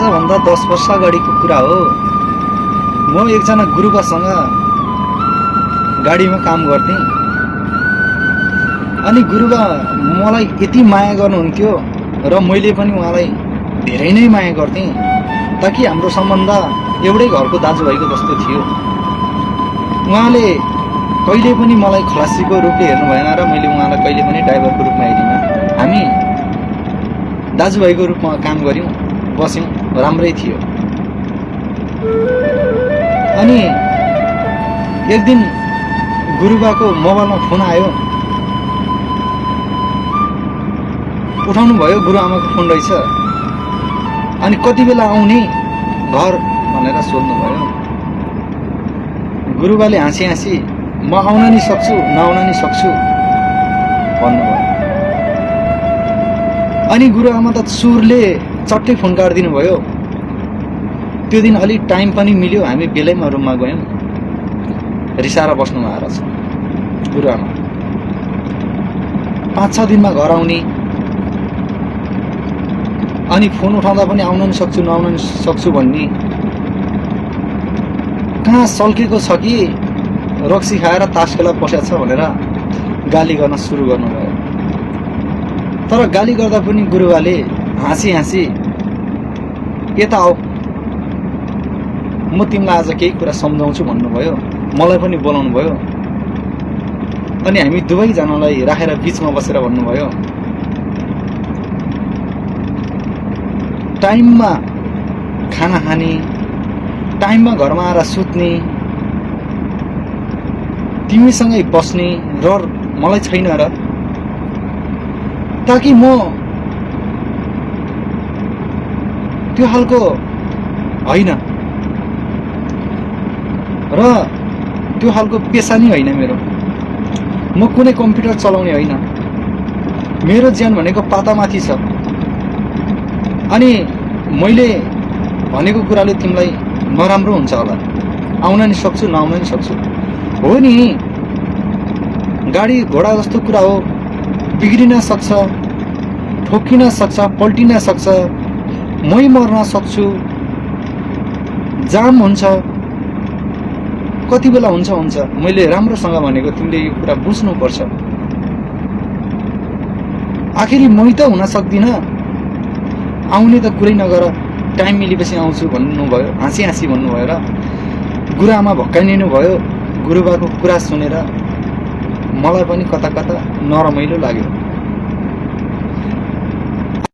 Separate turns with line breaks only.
आजभन्दा 10 वर्ष अगाडिको कुरा हो। म एकजना गुरुबासँग गाडीमा काम गर्थेँ। अनि गुरुबा मलाई यति माया गर्नुहुन्थ्यो र मैले पनि उहाँलाई धेरै नै माया गर्थेँ, ताकि हाम्रो सम्बन्ध एउटै घरको दाजुभाइको जस्तो थियो। उहाँले कहिले पनि मलाई खलासीको रूपले हेर्नु भएन र मैले उहाँलाई कहिले पनि ड्राइभरको रूपमा हेरिनँ। हामी दाजुभाइको रूपमा काम गऱ्यौँ, बस्यौँ, राम्रै थियो। अनि एक दिन गुरुबाको मोबाइलमा फोन आयो। उठाउनु भयो, गुरुआमाको फोन रहेछ। अनि कति बेला आउने घर भनेर सोध्नु भयो। गुरुबाले हाँसी हाँसी म आउन नि सक्छु, नआउन नि सक्छु भन्नुभयो। अनि गुरुआमा त सुरले चट्टै फोन काटिदिनु भयो। त्यो दिन अलि टाइम पनि मिल्यो, हामी बेलैमा रुममा गयौँ। रिसाएर बस्नु भएको रहेछ गुरुआमा। 5-6 दिनमा घर आउने, अनि फोन उठाउँदा पनि आउन नि सक्छु, नआउन नि सक्छु भन्ने। कहाँ सल्केको छ कि रक्सी खाएर तास खेला बसेको छ भनेर गाली गर्न सुरु गर्नुभयो। तर गाली गर्दा पनि गुरुबाले हाँसी हाँसी यता आऊ, म तिमीलाई आज केही कुरा सम्झाउँछु भन्नुभयो। मलाई पनि बोलाउनु भयो। अनि हामी दुवैजनालाई राखेर बिचमा बसेर भन्नुभयो, टाइममा खाना खाने, टाइममा घरमा आएर सुत्ने, तिमीसँगै बस्ने रहर मलाई छैन र, ताकि म त्यो खालको होइन र त्यो खालको पेसा नै होइन मेरो। म कुनै कम्प्युटर चलाउने होइन। मेरो ज्यान भनेको पातामाथि छ। अनि मैले भनेको कुराले तिमीलाई नराम्रो हुन्छ होला, आउन नि सक्छु, नआउन नि सक्छु। हो नि, गाडी घोडा जस्तो कुरा हो, बिग्रिन सक्छ, ठोकिन सक्छ, पल्टिन सक्छ, मै मर्न सक्छु, जाम हुन्छ, कति बेला हुन्छ हुन्छ। मैले राम्रोसँग भनेको, तिमीले यो कुरा बुझ्नुपर्छ। आखिरी मै त हुन सक्दिनँ, आउने त कुरै नगर, टाइम मिलेपछि आउँछु भन्नुभयो। हाँसी हाँसी भन्नुभयो र गुरुआमा भक्काइनु भयो। गुरुबाको कुरा सुनेर मलाई पनि कता कता नरमाइलो लाग्यो।